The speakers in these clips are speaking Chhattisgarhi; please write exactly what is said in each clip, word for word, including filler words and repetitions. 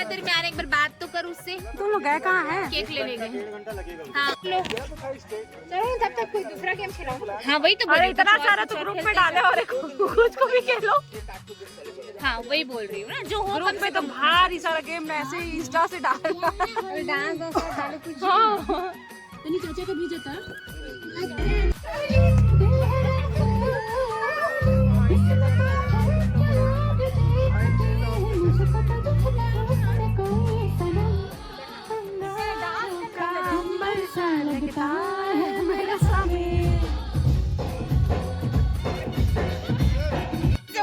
तेरे में आ रहे, एक बार बात तो कर उससे। तुम लोग गए कहाँ हैं? केक लेने गए। हाँ, लो। चलो, तब तक कोई दूसरा गेम खिलाओ। हाँ, वही तो बोल अरे, रही थी, इतना कुछ और सारा कुछ तो और ग्रुप में खेलते डाले हैं। और एक कुछ को भी खेलो। हाँ, वही बोल रही हूँ ना, जो हो ग्रुप कम से में तो कम। भारी सारा गेम ऐसे ही इंस्टा से डाल। डांस वांस डालो कुछ। हाँ। तनी चाचा का भी जता।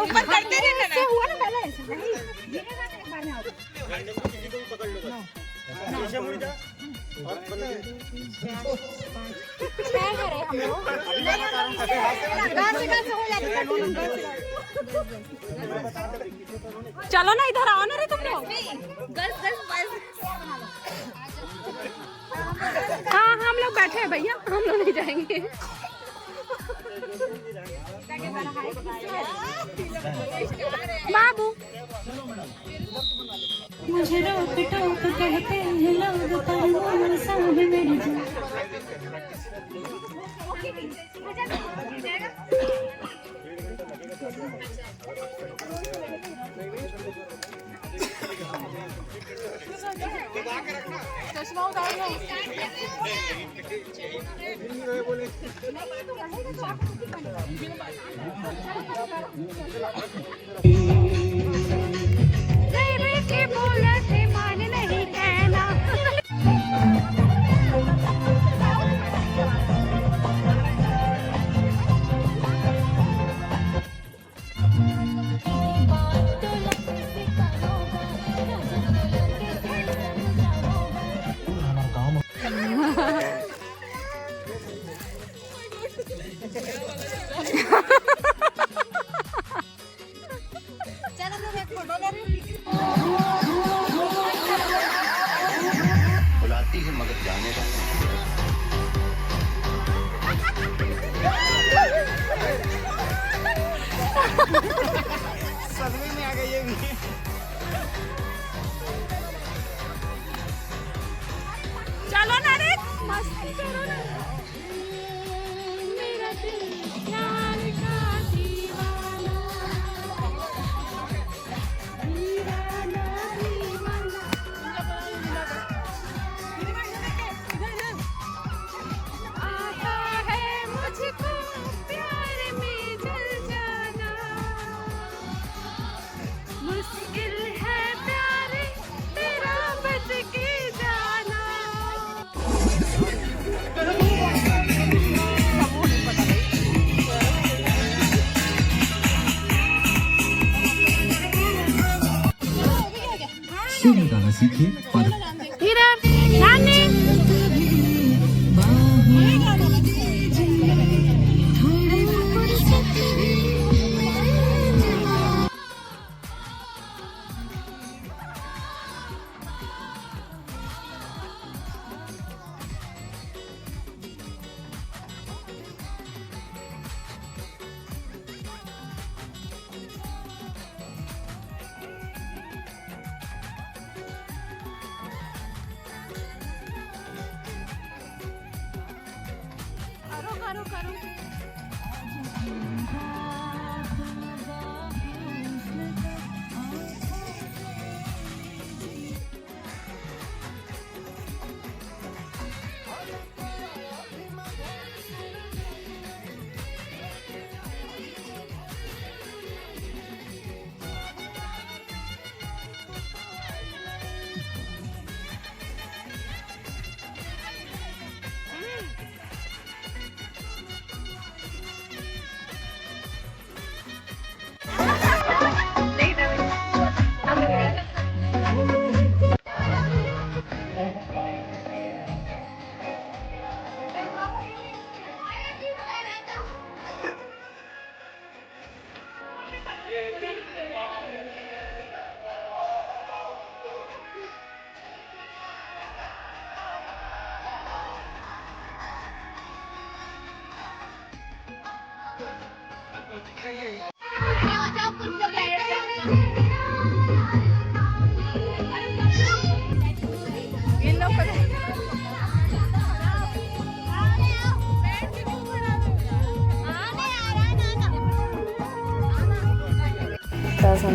ऊपर करते रहना ना। हुआ ना पहले ऐसा। नहीं, गिरेगा ना एक बार में। छह करे हम लोग। दस, दस हो जाते हैं, तीन, दस। चलो ना, इधर आओ ना रे तुम लोग। दस, दस, बस। हाँ, हम लोग बैठे हैं भैया, हम लोग नहीं जाएंगे। बाबू। मुझे रोक टोक कहते हैं लोग, पर वो सब मेरी जान। चश्मा उतार लो। चलो, मैं फोटो ले रही हूँ। बुलाती है मगर जाने का। सदमे में आ गई ये भी। चलो ना रे, मस्ती करो ना। मेरा दिल प्यार का दीवाना, दीवाना, दीवाना। आता है मुझको प्यार में जल जाना। मुश्किल है प्यार तेरा बच के जाना। सुन गाना सीखिए और इधर, नानी। करो, करो, करो।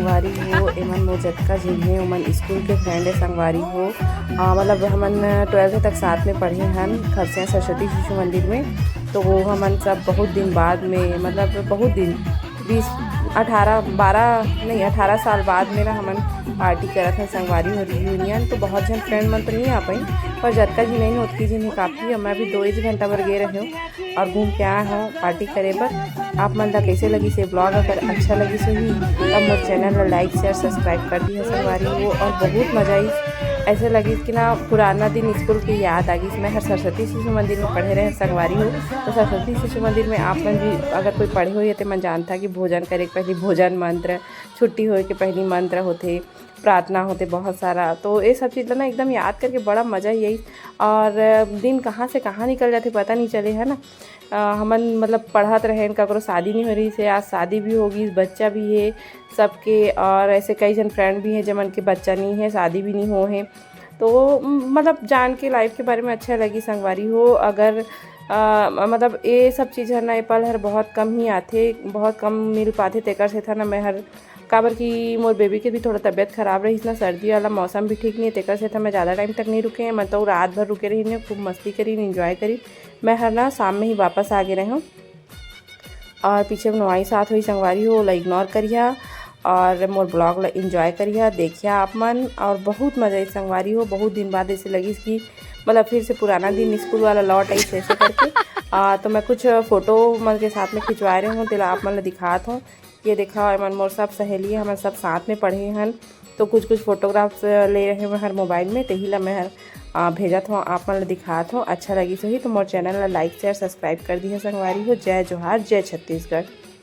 संगवारी हो, एमन मोर जतका झिन हे, ओमन स्कूल के फ्रेंड हे संगवारी हो। आ, मतलब हमन ट्वेल्थ तक साथ में पढ़े हन खरसिया सरस्वती शिशु मंदिर में। तो वो हमन सब बहुत दिन बाद में, मतलब बहुत दिन, बीस, अठारह, बारह नहीं, अठारह साल बाद में ना हमन पार्टी करत हन संगवारी हो, रियूनियन। तो बहुत झन फ्रेंड मन तो नहीं आ पाई, पर जतका झिन आइन ओतकी झिन ही काफ़ी। मैं भी दो एक घंटा भर गे रहे हूँ और घूम के आए हूँ पार्टी करे बर। आप मन ला कैसे लगिस ये ब्लॉग? अगर अच्छा लगिस होही तब मोर चैनल ला लाइक, शेयर, सब्सक्राइब कर दिहा संगवारी हो। और बहुत मजा आइस, ऐसे लगिस कि ना पुराना दिन स्कूल के याद आ गइस। मैं हर सरस्वती शिशु मंदिर में पढ़े रहे संगवारी हो, तो सरस्वती शिशु मंदिर में आप मन भी अगर कोई पढ़े होही ते मन जानथा कि भोजन करे के पहली भोजन मंत्र, छुट्टी होए के पहली मंत्र होथे, प्रार्थना होथे बहुत सारा। तो ये सब चीज़ ला ना एकदम याद करके बड़ा मजा ही आइस। और दिन कहाँ से कहाँ निकल जाथे पता नहीं चले, है ना। अ, हमन मतलब पढ़त रहेन, ककरो शादी नहीं हो रही से, आज शादी भी हो गई, बच्चा भी है सबके, और ऐसे कई झन फ्रेंड भी हैं जेमन के बच्चा नहीं है, शादी भी नहीं हो है। तो म-, मतलब जान के लाइफ के बारे में अच्छा लगी संगवारी हो। अगर अ, मतलब ये सब चीज़ हर ना, ये पल हर बहुत कम ही आथे, बहुत कम मिल पाथे, तेकर सेथा ना मैं हर, काबर कि मोर बेबी के भी थोड़ा तबीयत खराब रहिस ना, सर्दी वाला मौसम भी ठीक नहीं है, तेकर सेथा मैं ज़्यादा टाइम तक नहीं रुके। मैं तो रात भर रुके रही, खूब मस्ती करी, एंजॉय करी। मैं हर ना शाम में ही वापस आ गे रहे हूँ। और पीछे में नोआई साथ हुई संगवारी हो, ओला इग्नोर करिहा और मोर ब्लॉग ला एंजॉय करिहा, देखिहा आप मन। और बहुत मजा आई संगवारी हो, बहुत दिन बाद ऐसे लगिस कि मतलब फिर से पुराना दिन स्कूल वाला लौट आई ऐसे करके। आ, तो मैं कुछ फोटो मन के साथ में खिंचवाए रहे हूँ, तेला आप मन ला दिखात हूँ। ये देखा, एमन मोर सब सहेली, हमन सब साथ में पढ़े हन, तो कुछ कुछ फोटोग्राफ्स ले रहे मैं हर मोबाइल में, तेही ला मैं हर आ, भेजत हूँ, आप मन ला दिखात हूँ। अच्छा लगिस होही तो मोर चैनल ला लाइक, शेयर, सब्सक्राइब कर दिहा संगवारी हो। जय जोहार, जय छत्तीसगढ़।